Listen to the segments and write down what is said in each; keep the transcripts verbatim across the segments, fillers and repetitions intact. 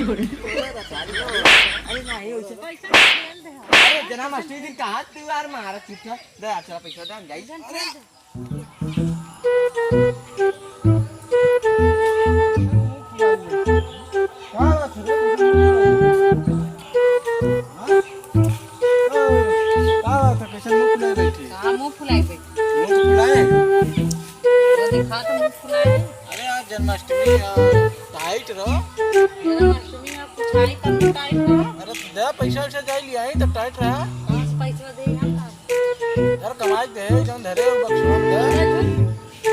अरे ना, ये उसे। पैसा खेल दे। अरे जन्माष्टमी दिन कहाँ तू यार मारा चुप था? दे यार, चला पैसा दे, हम जाई। अरे। का बात है रे? हाँ? का बात है? कैसे मुंह फुलाए बैठी? हाँ, मुंह फुलाए बैठी। मुंह फुलाए? वो देखा तो मुंह फुलाए। अरे आज जन्माष्टमी है, tight रहो। जन्माष्टमी है, कुछ आई तब तो tight रहो। अरे दे पैसा वैसा जाई लिया ही तब tight रहा। कहाँ से पैसा दे हम? यार, कमाई दे, जौन धरे हो बक्सवा में दे।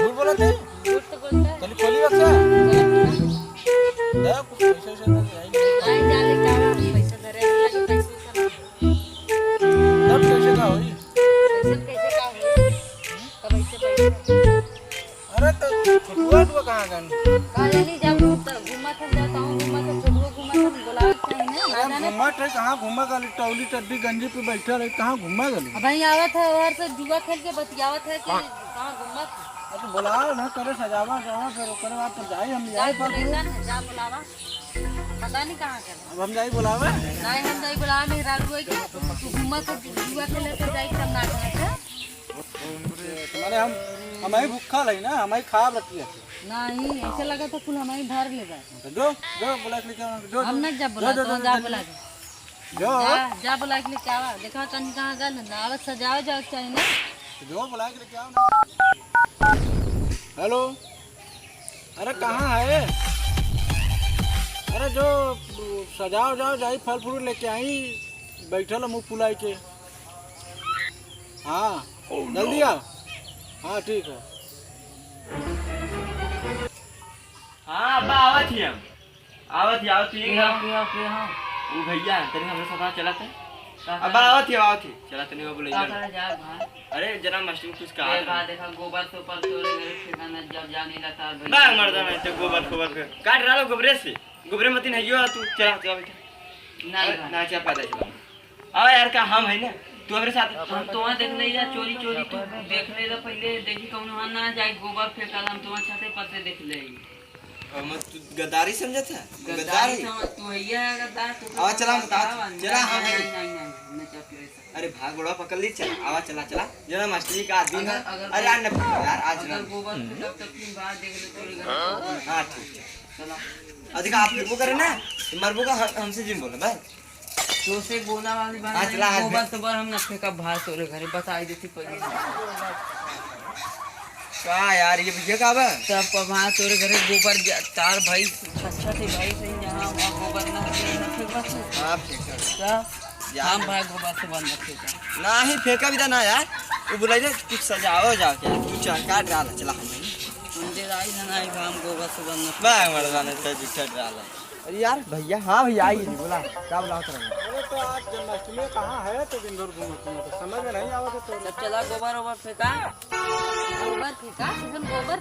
झूठ बोलत है? झूठ तो बोलता है। चल, खोली बक्सा। चल, खोली। दे, कुछ पैसे वैसे तो नहीं। नहीं, जा ले, क्या बात, पैसा धरे, लगे पैसे वैसे। तब कैसे का होई? पैसे कैसे का होई? तब ऐसे पैसे। अरे तो छोटुआ उटुआ कहाँ गन? का जानी, जब घूमत हम जाता हूँ, घूमत हम, छोटुआ घूमत हम, बोलावत नहीं है, ना अरे जाने। घूमत है, कहाँ घूमा गली? टौली चड्डी गंजी पे बैठल है, कहाँ घूमा गली? अब भाई आवत है, ओहर से जुआ खेल के बतियावत है कि कहाँ घूमत है? अरे तो बोलाओ ना, करे सजावा जावा, फिर ओकरे बाद तो जाई हम, जा यही पर बोलेगा ना, जा बोलावा। पता नहीं कहाँ गए। अब हम जाई बोलावे? नहीं, हम जाई बोलावे मेहरारू है क्या? तू घूमत है, जुआ खेले तो जाई तब ना गए थे। तुम्हारे हम, हम ही भूखा लगी ना, हम ही खाब रखी है। नहीं, ऐसे लगा था कुल हम ही भर लेगा। तो जो, जो बोला के लेके आओ, जो, हम जो, ना जा जो, बोला, जो, तो जो, जा जो, बोला जो। के। जो। जा, जा बोला के लेके आवा। देखा तनी कहाँ गल ना, आवत सजावे जावे के चाहिए ना। जो बोला के लेके आओ ना। हेलो, अरे कहाँ है? अरे जो सजाओ जाओ जाई, फल फ्रूट लेके आई, बैठल मुँह फुलाई के। हाँ, जल्दी आओ। हाँ, ठीक है। हाँ, अब्बा, आवत ही हम। आवत ही, आवत ही। के हाँ, के हाँ, के हाँ। ऊ भैया, तनी हमरे साथ चलत है। का अब्बा, करे? आवत ही, आवत ही। चला, तनी वो बोले का इधर। करे जाए भाई? अरे, जन्माष्टमी कुछ कहा ए था। बा, देखा, गोबर सोबर तोरे घरे फेंका न, जब जानी ला तार भाई। बा, मर्दा, मैं तो गोबर सोबर पे काट रहा लो गोबरे से। गोबरे मती नहीं हो तू। चला, चला बेटा। नहीं अरे, भाई। ना, चला, पैदा चला। आ यार, का हम है ना, तू हमरे साथ। हम तोहा देख ले या चोरी चोरी, तू देख ले ला पहले, देखी कौन वहाँ ना जाए, गोबर फेंका, हम तोहा छते पर से देख ले। हम तू गद्दारी समझत है? गद्दारी गद्दार है। समझ, तू है या गद्दार, तू आवा, चला, हम बताओ, चला, हम नहीं, है। नहीं, नहीं, नहीं, नहीं, चल, चल, चल। अरे भाग, गोड़वा पकड़ ली, चला, आवा, चला, चला, जन्माष्टमी का दिन है। अगर, अगर अरे यार, न, यार, आज अगर ना। गोबर फेंकब तो तीन बार देख ले तोरे घर। हाँ, ठीक है। चला। और देखा, आप फेंकबो करे ना, तो मरबो का, हम, हमसे जिन बोला, भाई। तोसे बोला वाली बात हाँ, नहीं, चला, आज गोबर फेंक। सोबर हम ना फेंका भाई तोरे घरे, बताई देती पहले। का यार, ये भैया का बा? तब पर वहाँ तोरे घरे गोबर जा-, तार भाई, अच्छा से भाई सही, जहाँ वहाँ गोबर ना, ना फेंका तू। हाँ, फेंका। का? यार। हम भाई गोबर सोबर ना फेंका। ना ही फेंका भी था ना यार, वो बुलाई दे, कुछ सजाओ जाके, तू चल, काट डाल, चला हम नहीं। हम दे आई ना, ना, हम गोबर सोबर ना फेंका। मैं मर जाने से जुठा डाल। अरे यार भैया, हाँ भैया, आई जी, बोला, का बोलावत रहे? अरे तो आज जन्माष्टमी कहाँ है, तो दिन भर घूमत घूमत, समझ में नहीं आवत है तो। तब चला गोबर ओबर फेंका। गोबर फेंका? किसन गोबर?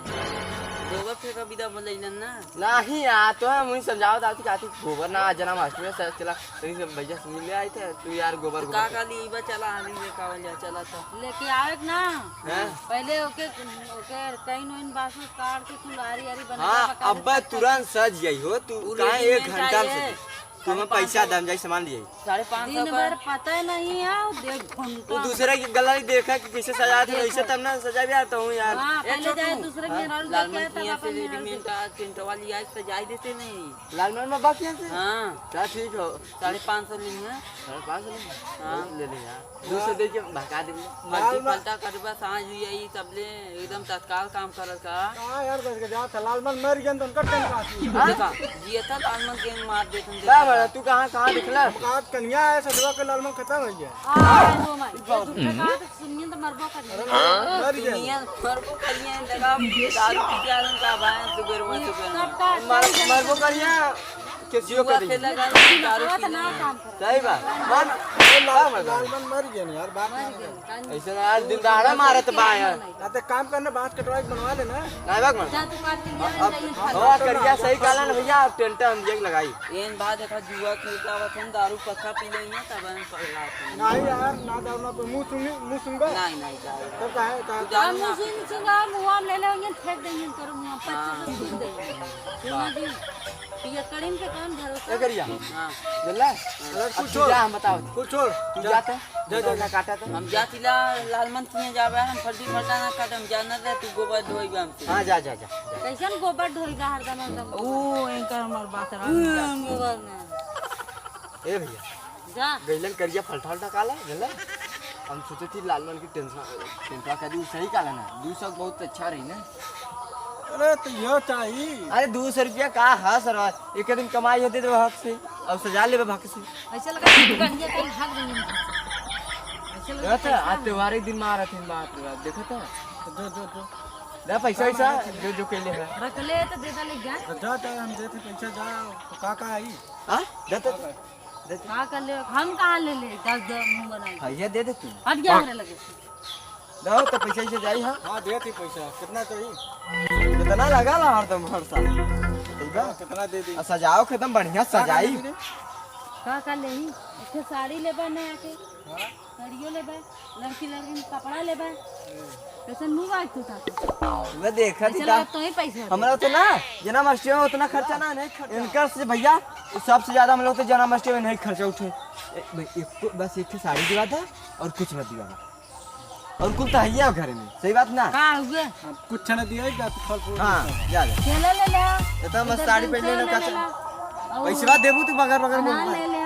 गोबर फेंका बिदा बोलैलन ना। नहीं यार, तो हम उन्हीं समझावत आती, कहती गोबर ना, आज जन्माष्टमी है, चला, तनी से भैया से मिल ले आई थे, तू यार गोबर, तो का गोबर। कहली, ई बा चला, हाली लेके आवल जा, चला तो। लेके आवे के ना। हैं? पहले ओके, ओके कहीं नोइन बासु काट के कुल आरी आरी बना हाँ, के पका दे, अब्बा तब तक तुरंत सज गई हो, तू उ काहे रेडीमेड एक घंटा में चाहिए। सज? तू हमें पैसा दम जाई, सामान दिए। साढ़े पाँच सौ दिन का। भर पता ही नहीं है, वो देख घंटा। वो दूसरे की गला ही देखा कि कैसे सजाए थे, देखो। वैसे तब ना सजा भी आता हूँ यार। हाँ, ए, पहले छोटू। जाए दूसरे के हाँ। मेहरारू लाल देख के आए, तब मलकिया से अपन रेडीमेड मेहरारू का टेंट वाली आई, सजा ही देते नहीं। लाल मेहरारू बाबा के यहाँ से? हाँ। क्या ठीक हो? साढ़े पाँच सौ ली है। साढ़े पाँच सौ ली? हाँ। बहुत ले ले यार। दो सौ दे के भगा दे। मर्जी लाल मा- पलटा करबा, साँझ हुई आई, तब ले एकदम तत्काल काम करत का। हाँ यार, बस के जात है, लालमन मर गया तो उनका टेंट काट लिया। देखा, जिया था लालमन के मार देत हम का देखा। बड़ा, तू कहाँ, कहाँ दिखला? हम कहा कन्या है, सजवा के लालमन खत्म हो गया। हाँ, वो मार, ये झूठा कहा तो सुनिए तो मरबो करिए। अरे, मर गया। सुनिए, मरबो करिए, देखा, दारू पी के आदम का भाई, सुगर में सुगर में। सबका मर-, मरबो करिए। केसियो जुआ करी। खेला जाए, दारू पीना है। सही बात। मन, ए, लाल, का मन? लालमन मर गया ना यार, बात मर गया। ऐसे ना यार, दिन दहाड़ा मारत बा यार। ना तो काम करना, बांस कटवा के बनवा लेना। ना बाग मन। जा तू काट के ले अब ले, हवा करिया सही काला ना भैया, अब टेंट हम देख लगाई। एन बाद देखा जुआ खेल के आवत हम, दारू पक्का पी लेंगे, तब हम पगला थे। नहीं यार, ना दारू ना पी, मुंह सुंगी, मुंह सुंगा। नहीं, नहीं, जाए। तो काहे, काहे? तू दारू हम ना मुंह सुंग-, सुंगा, मुंह हम ले लेंगे, फेंक देंगे, तोरे मुंह में हाँ। पच्चीस सूंघ देंगे। सुना जी? ये करीम पे कौन भरोसा? ए करिया। हाँ। जल्ला? अरे अब कुछ तू छोड़। जा, हम बताओ। कुछ छोड़। तू जा। जाते? जा, जा, जा। काटा तो। हम जाती ला लालमन किए जाबे, हम फल्टी फल्टा ना काटे, हम जाना दे, तू गोबर धोई बे हमसे। हाँ, जा, जा, जा, जा। कैसन गोबर ढोई बा हरदम, हरदम? ओ, एंकर हमार बात रहा। हम्म, गोबर में। ए भैया। जा। गइलन करिया फलठा उलठा काला, जल्ला? हम सोचे थी लालमन की टेंशन, टेंटवा कर दी, सही काला ना, दू सौ बहुत अच्छा रही ना। अरे तो यो चाही। अरे दू सौ रुपया का है सरवा, एक दिन कमाई होते तो हक से, अब सजा लेबे भक से। ऐसे लगा कि बढ़िया कहीं भाग देंगे। ऐसे लगा देखा था, आज त्योहार एक दिन मारा थी, बाप रे बाप, देखा था? तो दो, दो, दो। ना पैसा वैसा, जो, जो कैले है। रख ले तो दे दे ले जा। तो जा, तो हम देते पैसा जा, तो का का आई? हाँ? दे तो। का कर ले? हम कहाँ ले ले? दस दस मुंह बनाई। हाँ, ये दे दे तू। हट गया मेरे लगे। दो तो पैसा इसे जाई, हाँ? हाँ, दे दी पैसा। कितना चाहिए? कितना लगा ला हरदम हर साल? ठीक बा? कितना दे दी? आ, सजाओ के एकदम बढ़िया का सजाई। कर ले? का कर ले ही? एक ठे साड़ी लेबा नया के। हाँ? साड़ियो लेबा, लड़की लड़कन कपड़ा लेबा। हम्म। कैसन मुंह बात तू था? मैं देखा थी ऐसे का? लगा तो ही पैसा दे। हमरा तो ना, जन्माष्टमी में उतना खर्चा ना, नहीं खर्चा। इनकर से भैया, सबसे ज्यादा हम लोग तो जन्माष्टमी में नहीं खर्चा उठे। ए, भाई, एक तो, बस एक ठे साड़ी दिवा था और कुछ मत दिवा था। और कुल तो है ही है घर में, सही बात ना? का हुए? अब कुछ ना दिया, जा तू फल फ्रूट हाँ, लेके आ। जा, जा। केला ले ले। इतना मस्त इधर साड़ी पहनले सेव ना ले काका। ले। और पैसवा देबू तू बगर बगर अनार बोल। ले ले।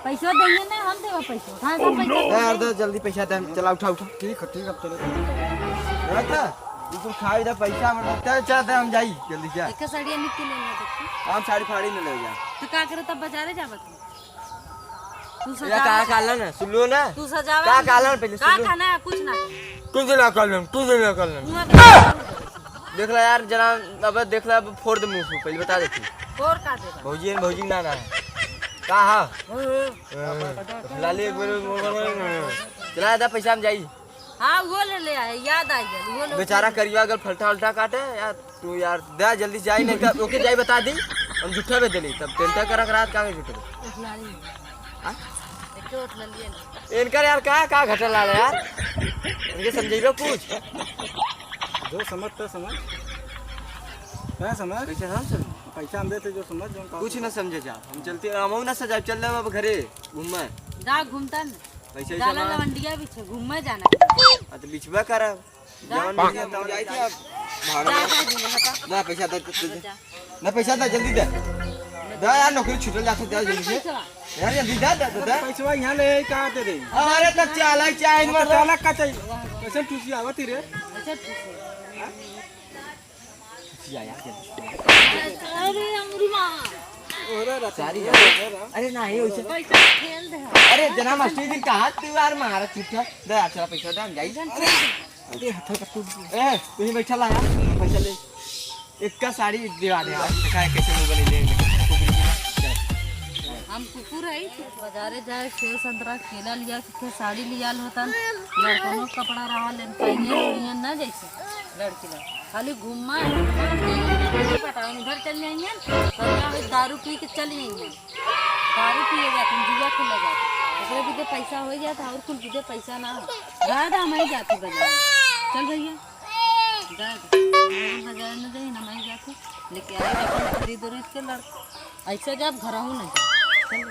पैसवा देंगे ना, हम देबा पैसा। कहाँ से पैसा दे यार, देंगे? दे जल्दी पैसा दे, चला उठा, उठा। ठीक है, ठीक है, अब चलो। रख, तू कुल खाई दे, पैसा मतलब, चल, चल, दे, हम जाई, जल्दी जा। एक साड़ी निक के ले ले देखो। हम साड़ी फाड़ी न ले जा। तो का करे तब बाजारे जाबत? तू या सजावे का से- कालन है? सुन लो ना। तू सजावे का में- कालन पहले का सुन लो। कहना है? कुछ ना। कुछ ना कालन, कुछ ना कालन। तू ना देख ला यार, जना, अबे देख ला, अब फोड़ दे मुंह से, पहले बता देती। फोड़ का देबा? भौजी है, भौजी ना ना है। का हा? हम्म। हाँ, लाली एक बार चला दा पैसा हम जाई। हाँ, वो ले ले आए, याद आ गया, वो ले बेचारा करिया गल फलटा उल्टा काटे यार। तू यार, दे जल्दी जाई, नहीं तो ओके जाई बता दी, हम झूठा बे देली, तब टेंटा करा करा काहे झूठे बे? उठलाली। हाँ? एक तो उठलालिए ना। इनकर यार का, का घटल लाला यार? इनके समझेबे कुछ? जो समझ तो समझ। क्या समझ? कैसे हम समझ? पैसा हम देते जो समझ, जो हम कुछ ना समझे जा। हम चलते, हम ना सजाए, चल रहे अब घरे घूमने। जा घूमता न। पैसा डाला सामान। लवंडिया बिछे, घूमने जाना। आ तो बिछबा करा। जवन जा, बढ़िया जा, तवन जाई थे अब। भाड़ा जा, जा, जा, हटा। ना पैसा दे, दे, दे। जा। ना पैसा दे, जल्दी दे। दे यार, नौकरी छूटल जात है, दे जल्दी से। पैसा। यार, जल्दी दे, दे, दे, दे। पैसवा यहाँ ले, कहाँ दे दे? अरे, तो चाला, चाय तो मत दो। चाला का चाहिए? कैसे टूसी आवत ही रे? अच्छा, ठीक है। टूसी आया, जल्दी से। अरे, अमरी माँ। अरे, रात सारी में। अरे, ना, ये उसे। पैसा खेल दे। अरे, जन्माष्टमी दिन कहाँ तू यार मारा चुट्टा? दे यार, चला पैसा दे, हम जाई। अरे, अरे, हाथ का टूट गया। ए, तू ही बैठा ला यार, पैसा ले। एक का साड़ी दिवा दे यार, देखा है कैसे मुंह बनी ले। हम कुकुर है, बाजारे जाए, सेव संतरा, केला लिया, के साड़ी लिया होतन, लड़कनों का कपड़ा रहा, लेन पहनिए, ओढ़िए ना जैसे लड़की लोग। खाली घूमना है, घूमना है, नहीं पता, हम इधर चल जाएंगे, तो क्या हो, दारू पी के चल जाएंगे। दारू पिए जाते हैं, जुआ खेले जाते हैं। ओकरे पीछे पैसा हो जाता है, और कुल पीछे पैसा ना हो। दादा, मैं जाती बाजार। चल भैया, जा, जा। बाजार में जाई ना, मैं जाती। लेके आई अपन खरीद उरीद के लड़-, ऐसे जब घर हूँ नहीं। चल, चल।